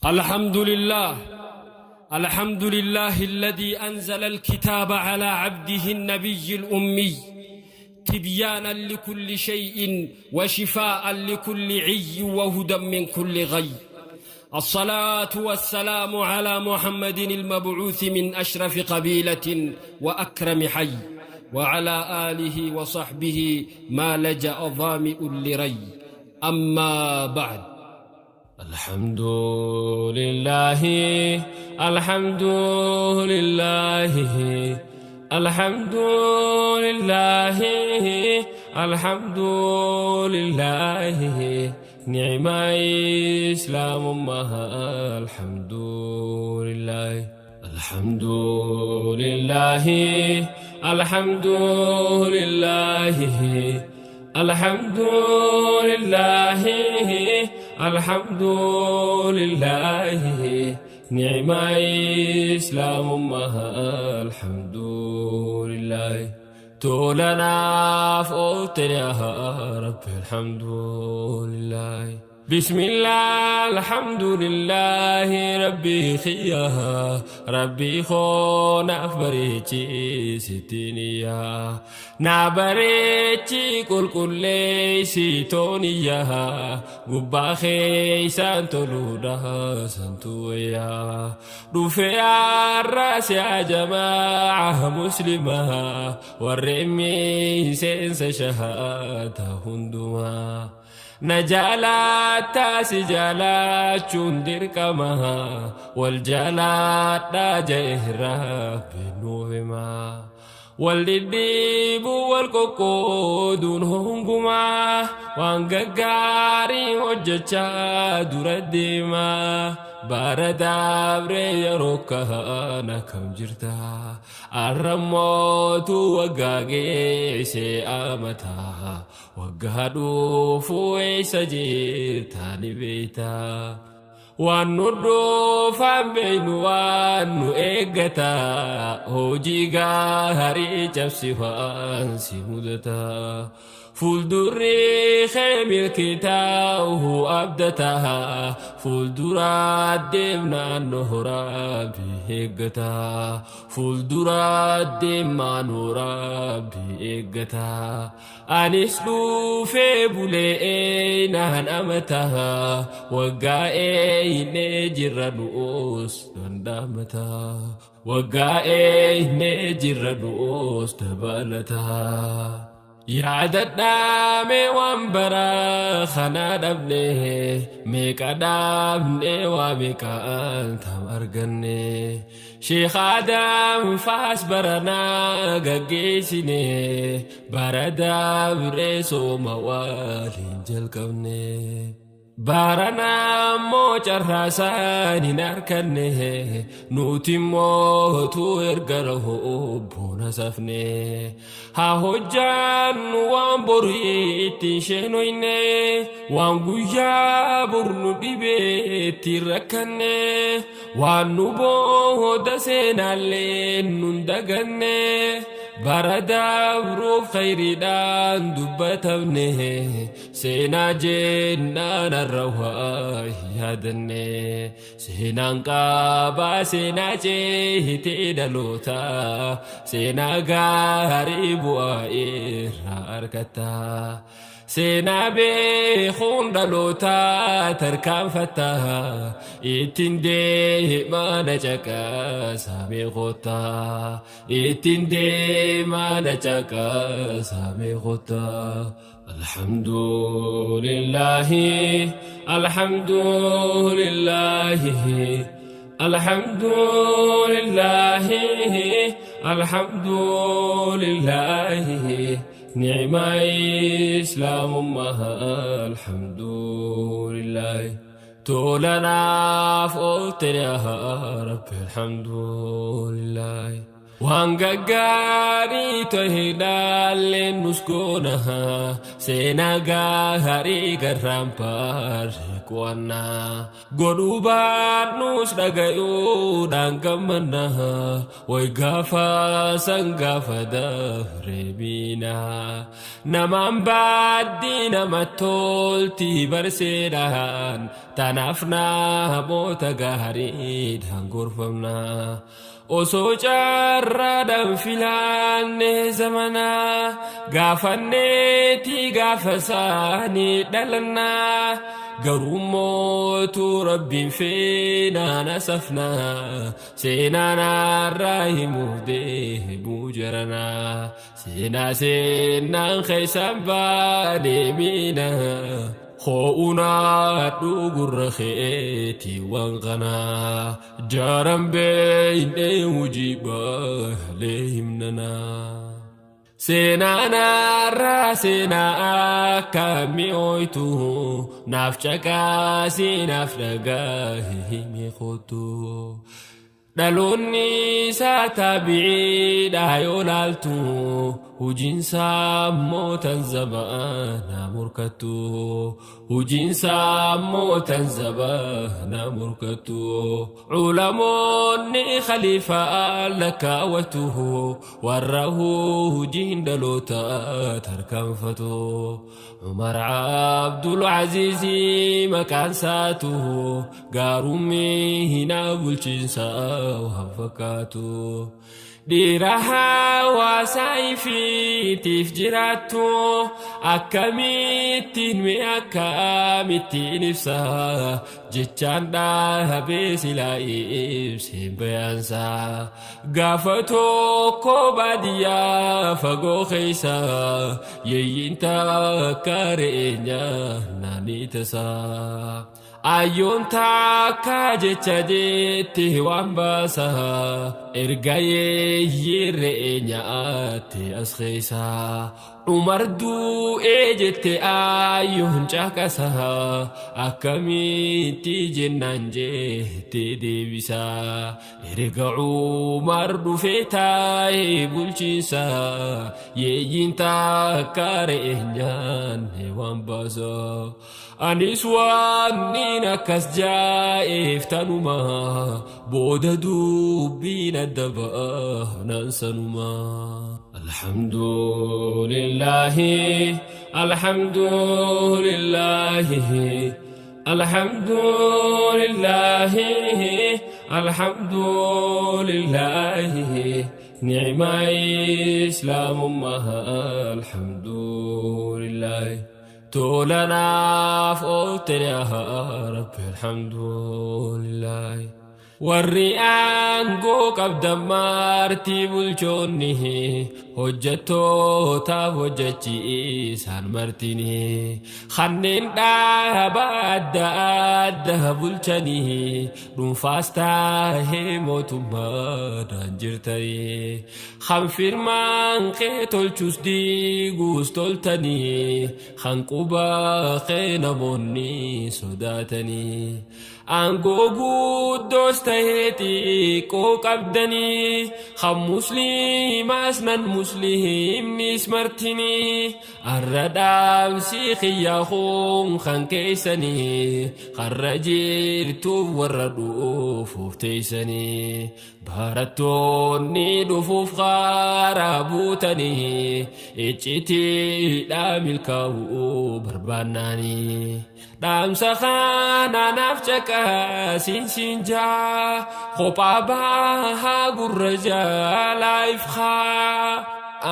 الحمد لله، الحمد لله الذي أنزل الكتاب على عبده النبي الأمي تبيانا لكل شيء وشفاء لكل عي وهدى من كل غي. الصلاة والسلام على محمد المبعوث من أشرف قبيلة وأكرم حي وعلى آله وصحبه ما لجأ ظامئ لري. أما بعد، الحمد لله، الحمد لله، الحمد لله، الحمد لله، نعم إسلام ما، الحمد لله، الحمد لله، الحمد لله، الحمد لله، الحمد لله، نعم إسلام ما، الحمد لله، تولنا فوتنا يا رب، الحمد لله. بسم الله، الحمد لله، ربي خيها ربي خونا بريتي ستينيا نابريتي كل كل سيتونيا قبا خيسان تلودا سنتويا رفع الراس يا جماعة مسلمة والرمي سنس شهادة هندما نجالات سجالات dirqama wal jalaadhaa ja'e rabbi nuuf himaa wal dhidhiibuu wal qoqqooduun hongumaa waan gaggaarii hojjechaa dura deemaa bara dabree yeroo kana kam jirta arrammootu waggaa geessee amataa waggaa dhuufuu eessa jirta ni beektaa. Waan nu dhuunfaan beeknu waan nu eeggata hojii gaarii cabsi waan si mudata. Fuuldurri kee milkii ta'uu abdata fuuldura deemnaan rabbi eeggata fuuldura deemaan rabbi eeggata. Anis dhufee bulee naan amata waggaa eeynee jirra du'uus danda'amata waggaa eeynee jirra du'uus dabalata. Yaadadhaa waan bara kana dhabne meeqa dhabne waa meeqaan tam arganne Sheekh Adam faas baranaa gaggeessine bara dabree sooma waliin jalqabne. Baranaa immoo carraasaan hin arkanne nuti immoo erga boona safne haa hojjaannu waan borii ittiin sheenoyne waan guyyaa bornu dhibee ittiin rakkanne waan nu booda seenaallee nun daganne bara dabruuf khayriidhaan dubbatamne seenaa jennaan har'a waa yaadanne seenaan qabaa seenaa ceehitee dhaloota seenaa gaarii bu'aa irraa argatta. Seenaa beekuun dhaloota tarkaanfata ittiin deemaa na caqasaa meeqota ittiin deemaa na caqasaa meeqota. الحمد لله، الحمد لله، الحمد لله، الحمد لله، نعم إسلام ما، الحمد لله، تولنا فوت يا رب، الحمد لله. Waan gaggaarii ta'e dhaalleen nus goona, seenaa gaarii garraan paaree qo'annaa. Godhuu baannus dhaga'uudhaan gammanna, way gaafa san gaafa dareemiina. Namaan baaddii nama tolti barseedhaan, tanaaf namoota gaariidhaan gorfamna. Osoo carraadhaan filaanne zamanaa, gaafanneeti gaafa isaanii dhalannaa. Garuu mootu rabbiin feenaan asafnaa, seenaan har'aa himuuf deemuu jaranaa. Seenaa seenaan keessaan baadee miina, hoo'unaa dhugurra keetii waan kanaa jaaran beeynee hojii baalee himnanaa. Seenaan har'aa seenaa akkamii ooytu, naaf caqaasii naaf dhagaa himi kootu. Dhaloonni isaa taabi'iidha yoo laaltu, hojiinsaa immoo tan zamanaa morkattu. Hojiinsaa immoo tan zamanaa morkattu. Culamoonni khaliifaa lakkaawwatu, warra hojiin dhaloota tarkaanfatu. Umar Abdul Aziizii maqaan isaatu, gaarummi hinaa bulchiinsa waan fakkaatu. Dhiira hawaasaa ifiitiif jiraattu, akkamittiin mee akkamittiin ibsa, jechaan dhaabee silaa ibseen bayaansa. Gaafa tokko baadiyyaa fagoo keessa yeeyyiin takka re'eenya naanii tasaa. Ayyoon takka jecha jette waan baasa, erga yeeyyiin re'ee nyaatte as keessa. Umar du'ee jette ayyoon caqasa, akkamitti jennaan jette deebisa. Erga Umar dhufee taa'ee bulchiinsa, yeeyyiin takka re'ee nyaanne waan baasa. Anis waan akkas jaa'eef tanuma, booda dubbiin adda baanaan sanuma. Alhamdulillahi, alhamdulillahi, alhamdulillahi, alhamdulillahi, ni'ma islaamummaa, alhamdulillahi. Tolanaaf oolte yaa Rabbi, alhamdulillahi. Warri aangoo qabdan marti, bulchoonni hojjettootaaf hojjechiisaan martini, kanneen dhaaba adda adda bulchanii, dhuunfaas taahee mootummaadhaan jirtanii, kan firmaan kee tolchus diiguus toltanii, kan qubaa kee namoonni sodaatanii, aangoo guddoos tahee xiqqoo qabdanii, kan musliimaas nan musliimnis martinii, arra dhaamsi kiyyaa kun kan keeysanii, karra jirtuuf warra dhufuuf teeysanii, barattoonni dhufuuf karaa buutanii, iccitiidha milkaa'uu barbaannaanii. Dhaamsa kana naaf caqasiin siin jaa, kophaa bahaa gurra jalaa ifkaa.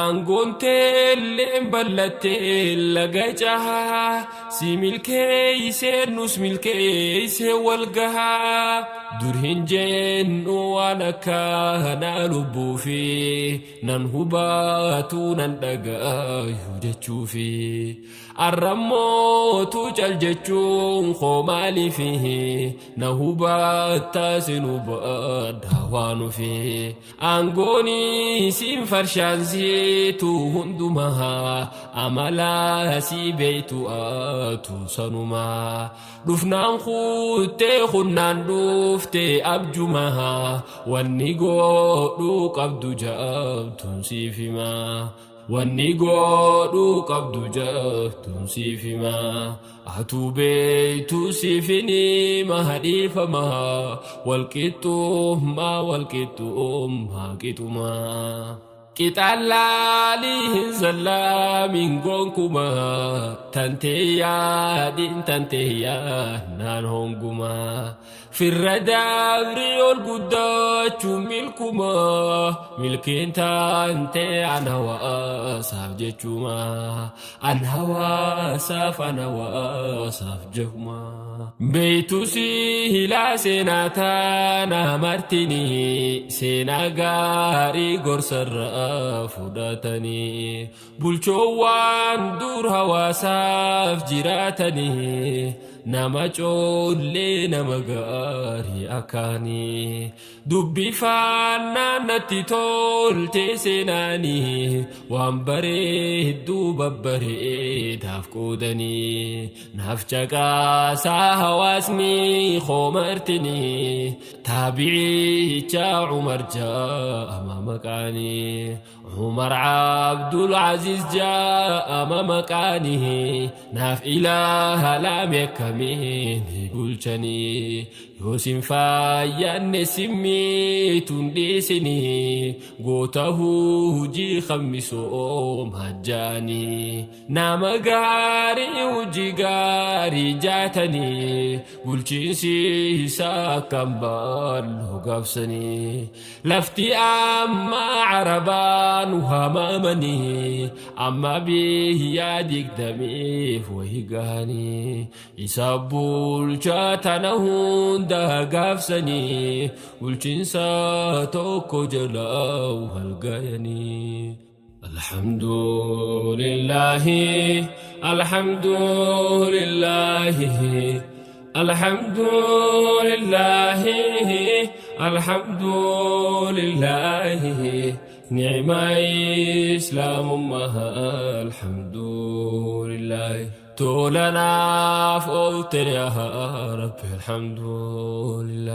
Aangoon teelleen ballattee laga cahaa, si milkeeysee nus milkeeysee wal gahaa. Dur hin jennu waan akkanaa lubbuufi, nan hubatu nan dhagayu jechuufi. Arrammootu cal jechuun koo maaliifi na hubattaa sin hubadha waan ofi. Aangooni siin farshaan siitu hundumaa amala sii beeytu atu sanumaa. Dhufnaan kuttee kunnaan dhufte abjumaa wanni godhuu qabdu jabtuun siif himaa. Wanni godhuu qabdu jabtuun siif himaa. Atuu beeytu siif hima dhiifamaa walqixxummaa walqixxummaa qixumaa. Qixaalaalii hin zallaamiin gonkumaa tantee yaadiin tantee yaadnaan hongumaa. Firra dabrii ol guddachuu milkumaa milkiin tantee an hawaasaaf jechumaa. An hawaasaaf an hawaasaaf jechumaa. Beeytu si hilaa seenaa taana martinii seenaa gaarii gorsarraa fudhatanii bulchoowwan dur hawaasaaf jiraatanii nama coollee nama gaarii akkaanii dubbi faannaan natti tolte seenaanii waan bareedduu babbareedaaf qoodanii naaf caqaasaa hawaasni koomartinii taabicicha Umar jaama maqaanii Umar Abdul Aziz jaama maqaanii naaf ilaaha laame akkamiin bulchanii yoosin faayyanne simmiituun dhiisinii goota hujii kammisoo majjaanii nama gaarii hojii gaarii jaatanii bulchiinsi isaa akkam baallu gaafsanii lafti amma arabaan hamaamanii amma biyya digdamiif wahi gahanii isa bulchaa tana hunda gaafsanii bulchiinsa tokko jala wal gayanii. الحمد لله الحمد لله الحمد لله الحمد لله نعم إسلام أمها الحمد لله تولنا فوتر يا رب الحمد لله.